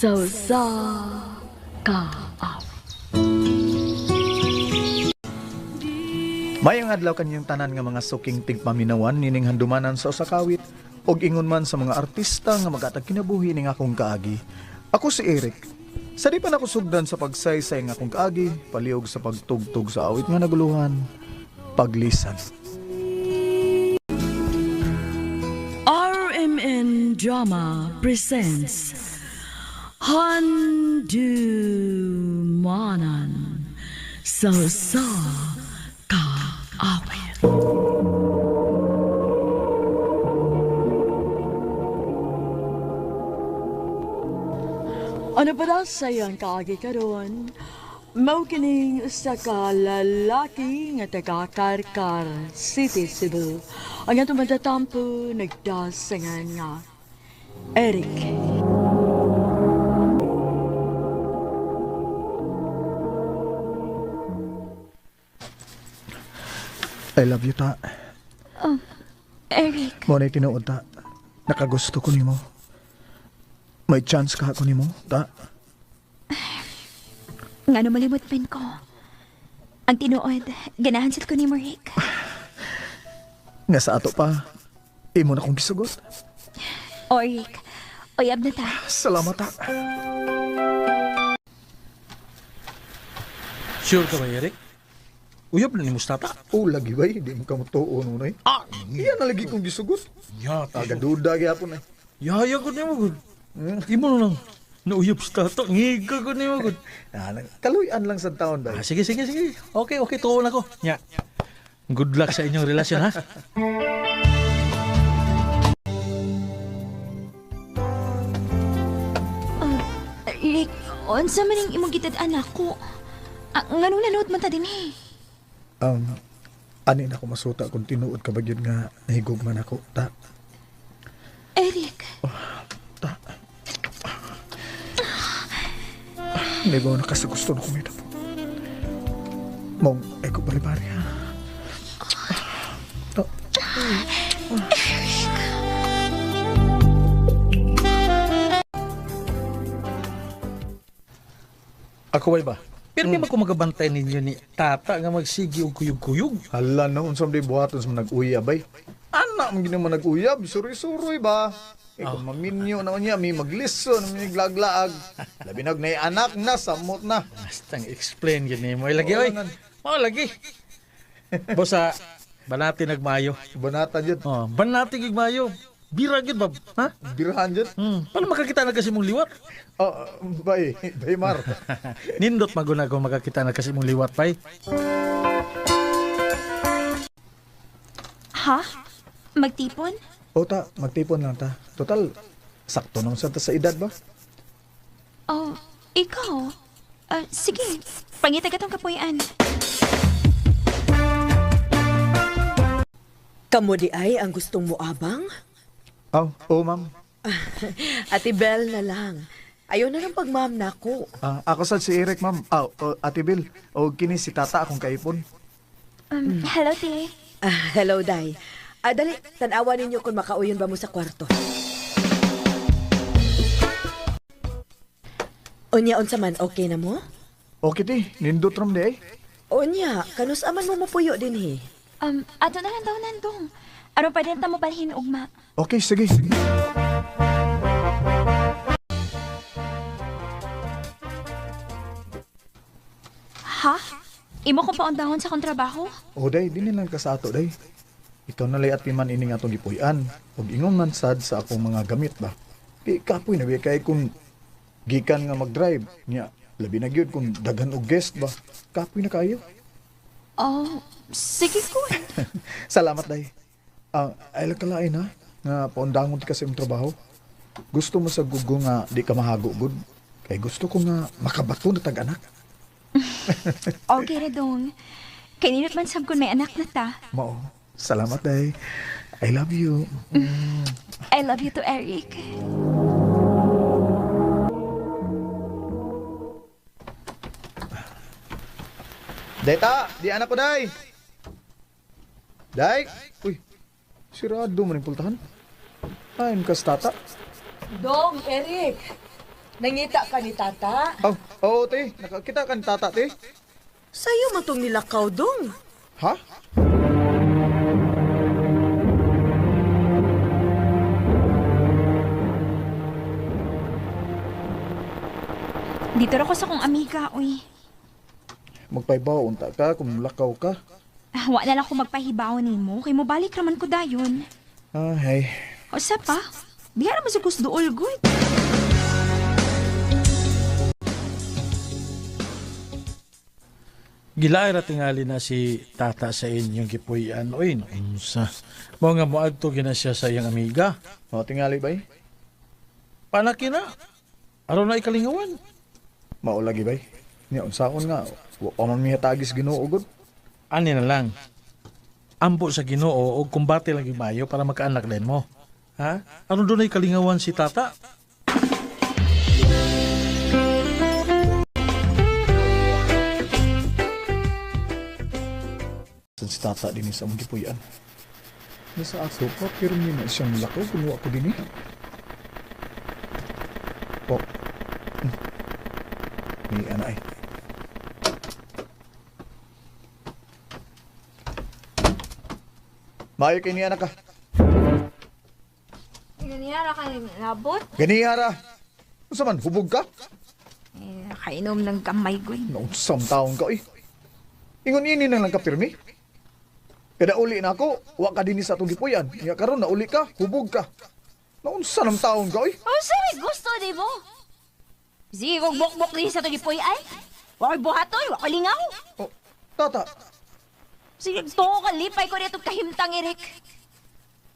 Sa usa ka awit. Mayong adlaw kanyang tanan nga mga suking tigpaminawan nining handumanan sa usa ka awit og ingon man sa mga artista nga magatag kinabuhi ning akong kaagi. Ako si Eric. Sa di pa nako sugdan sa pagsaysay nga akong kaagi, palihog sa pagtugtog sa awit nga naguluhan, paglisan. RMN Drama presents Handumanan sa usa ka awit. Ano pa daw sa iyang kaagi karon? Mao kining usa ka lalaki nga taga Karkar City, Cebu. Ang atong matatampo nagdasangan nga Eric. I love you, ta. Eric, Mo na tinuod, ta. Nakagusto ko nimo. May chance ka ako nimo, ta. nga malimot man ko. Ang tinuod, ganahan sad ko ni mo, Rick. Nga sa ato pa, imo na kong gisugot. O, Rick, uyab na ta. Salamat, ta. Sure ka ba, Eric? Uyab na ni Mustata. Oh, lagi ba? Di mo kamutuon nunoy. Ah! Iyan na lagi kong gisugot. Ya, Tagaduda gyapon eh. Yaya ko niya mo, gud. Imo na lang. Nauyab si tata. Ngiga ko niya mo, gud. Ah, kaluyan lang sa taon ba? Ah, sige, sige, sige. Okay, okay. Tuon ako. Nya. Good luck sa inyong relasyon, ha? Rick, unsa man ning imong gitad anak ko? Ah, nganong nanood man ta din eh? Ani na ako masuta kung tinuod ka ba gyud nga nahigugman ako, ta. Eric, Ta. Hindi ba na kasi gusto na kumita po? Mong, ay ko bari-bari ha. Ta. Ako ba? Pero mm. ko magabantay ninyo ni tata nga magsigi og kuyog-kuyog. Hala no, unsam di buhaton sa nag-uyab ay. Anak mo ginaman nag-uyab, suroy-suroy ba? Eh, kung maminyo na niya, may maglison, may glaglaag. Labi nag na anak na, samot na. Bastang explain gid nimo. Ay lagi oy. Oo, nan. Mao lagi. Bosa, banati nagmayo. Banatan yun, Oh, banati gid mayo. Bira gid ba? Ha? birahan yun. Paano makakita na kasi mong liwat? Oh, bay, bay Mar. Nindot maguna kung makakita na kasi mong liwat pay. ha? Magtipon? O ta, magtipon lang ta. Total, sakto nang sa ta sa edad ba? Oh, ikaw? Ah, sige, pangitag atong kapuy-an. Kamo di ay ang gustong moabang? Oh, oh ma'am. Ate Bell na lang. Ayaw na lang pagmam nako. Ah, ako sad si Eric, ma'am. Ah, oh, Ate Bill. O kini si Tata akong kaipon. Hello, te. Ah, hello, Day. Ah, dali, tanawa ninyo kung makauyon ba mo sa kwarto. Unya, unsa man, okay na mo? Okay ti, nindot ram di ay. Unya, kanus aman mo mapuyo din he. Ato na lang daw nandong. Aron pa din ta mo balhin ugma. Okay, sige. Ha? Imo kong paundahon sa akong trabaho? O day, di lang ka sa ato day. Ikaw na lay at piman ining atong gipuy-an. Ug ingon man sad sa akong mga gamit ba. Di kapoy na kay kung gikan nga mag-drive nya labi na gyud kung daghan og guest ba. Kapoy na kayo. Oh, sige ko. Salamat day. Ah, ay lang kalain ha nga paundangon ti kasi imong trabaho. Gusto mo sa gugo nga di ka mahago gud. Kay gusto ko nga makabato na tag anak. Okay ra dong. Kay nindot man sab kun may anak na ta. Mao. Salamat day. I love you. I love you too, Eric. Deta, di anak ko day. Day. Uy. Sirado man yung pultahan. Ayun kas tata. Dong, Eric! Nangita ka ni Tata? Oh, oo, te. Nakakita ka ni tata, te. Sayo man tong nilakaw dong. Ha? Dito ra ko sa kong amiga, uy. Magpaibaw unta ka kung lakaw ka. Ah, wa na lang ko magpahibaw nimo kay mobalik raman ko dayon. Ah, hey. Usa pa? Diha ra man sa kusduol gud. Gilaay ra tingali na si tata sa inyong gipuy-an. Uy, unsa. Mao nga moadto gina siya sa iyang amiga. O, tingali bay. Panaki na. Aron na ikalingawan. Maulagi bay. Nya unsaon nga wa pa man mihatagis Ginoo gud. Ani na lang. Ampo sa Ginoo og kumbate lang mayo para makaanak din mo. Ha? Aron dunay kalingawan si tata? Sa si tata dinhi sa among gipuy-an. Nasa ato pa pero may na siyang lakaw kung wa ko dinhi. Oh. Ni ana ay. Maayo kay ni anak ka. Ganyan ra ka nabot. Ganihara. Unsa man hubog ka? Eh, nakainom ng gamay gud. Naunsam taong ka, eh. Ingon ini na lang ka, pirmi. Kada uli na ako, wa ka dinhi sa atong gipuy-an. Nya karon na uli ka, hubog ka. Naunsa nam taong ka, oy. Unsa may gusto nimo? Sige kog bokbok din sa tugipoy ay. Wa koy buhatoy, wa koy lingaw. Oh, tata, Sige, tuo ka lipay ko dito kahimtang Eric.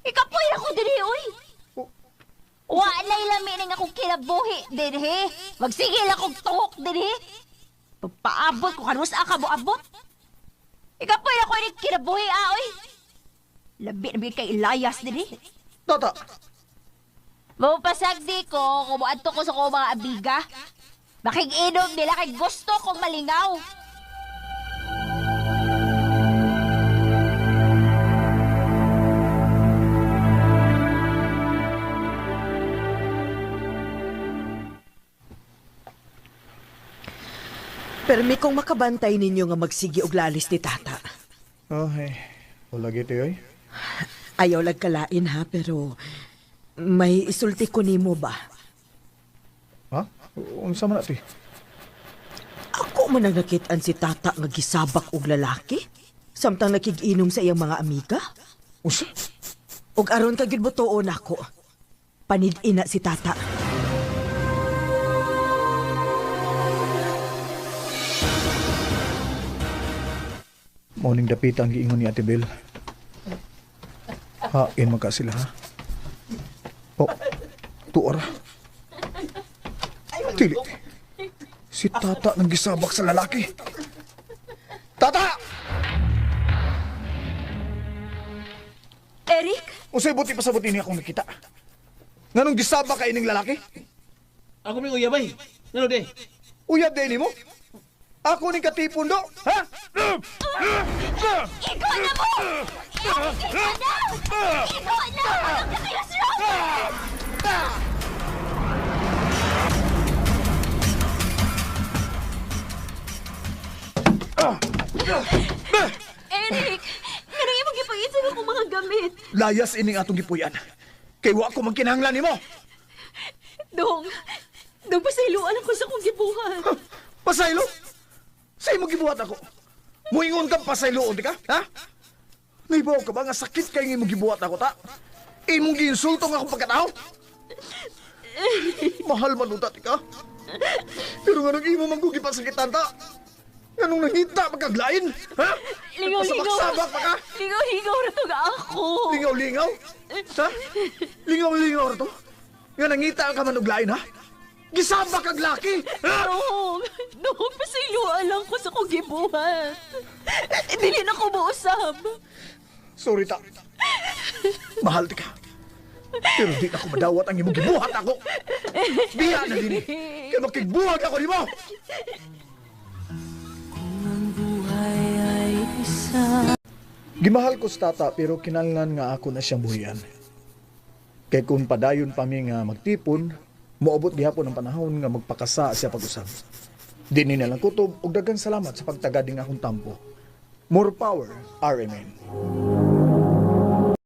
Ikapoy ako dinhi oy. Oh. Wa lay lami ning akong kinabuhi dinhi. Magsigil akong tuhok dinhi. Pagpaabot ko kanus ka moabot. Ikapoy ako ning kinabuhi ah, oy. Labi na kay Elias dinhi. Tata, Mapasagdi ko kung moadto ko sa akong mga amiga. Makikinom nila kay gusto kong malingaw. Permi kong makabantay ninyo nga magsigi og lalis ni Tata. Oh, hey. Wala gito, oy. Ayaw lag kalain ha, pero may isulti ko nimo ba? Ha? Unsa man na, ti? Ako man ang nakitaan si Tata nga gisabak og lalaki samtang nakiginom sa iyang mga amiga. Unsa? Og aron ka gyud butuon ako. Panid-ina si Tata. Morning dapita ang giingon ni Ate Bel. Hain man ka sila, ha? Oh, tuara. Dili. Si Tata nang gisabak sa lalaki. Tata! Eric? Unsay buti pasabot ini akong nakita? Nganong gisabak ka ining lalaki? Ako may uyabay. Ngano de? Uyab dili mo? Ako ning katipon do, ha? Ikaw na mo! Eric, ikaw na! Ikaw na! Walang na kayo sila! Eric! Nganong imong gipangitsan akong mga gamit? Layas ining atong gipuy-an. Kay wa ko magkinahanglan nimo. Dong, dong pasayloan ako sa akong gibuhat. Pasaylo? Sa imo gibuhat ako. Muingon kang pasaylo di ka? Ha? Naibaw ka ba nga sakit kay imong gibuhat ako ta? Imong giinsulto nga akong pagkatao? Mahal man unta ti ka. Pero nganong imo man ko gipasakitan ta? Nganong nangita magkaglain? Ha? Lingaw-lingaw. Sabak-sabak pa ka? Lingaw-lingaw na to nga ako. Lingaw-lingaw? Ha? Lingaw-lingaw ra to? Nga nangita ka man og lain ha? Gisabak kag laki! Ha? Dong, dong, pasayloan lang ko sa akong gibuhat. Dili na ko mausab. Sorry ta. Mahal ti ka. Pero di na ko madawat ang imong gibuhat ako. Biya na dinhi. Kay makigbuhat ako nimo. Gimahal ko sa tata pero kinahanglan nga ako na siyang buhian. Kay kung padayon pa mi nga magtipon, Moabot gihapon ang panahon nga magpakasa siya pag-usab. Dinhi na lang kutob ug daghang salamat sa pagtagad ning akong tampo. More power, RMN.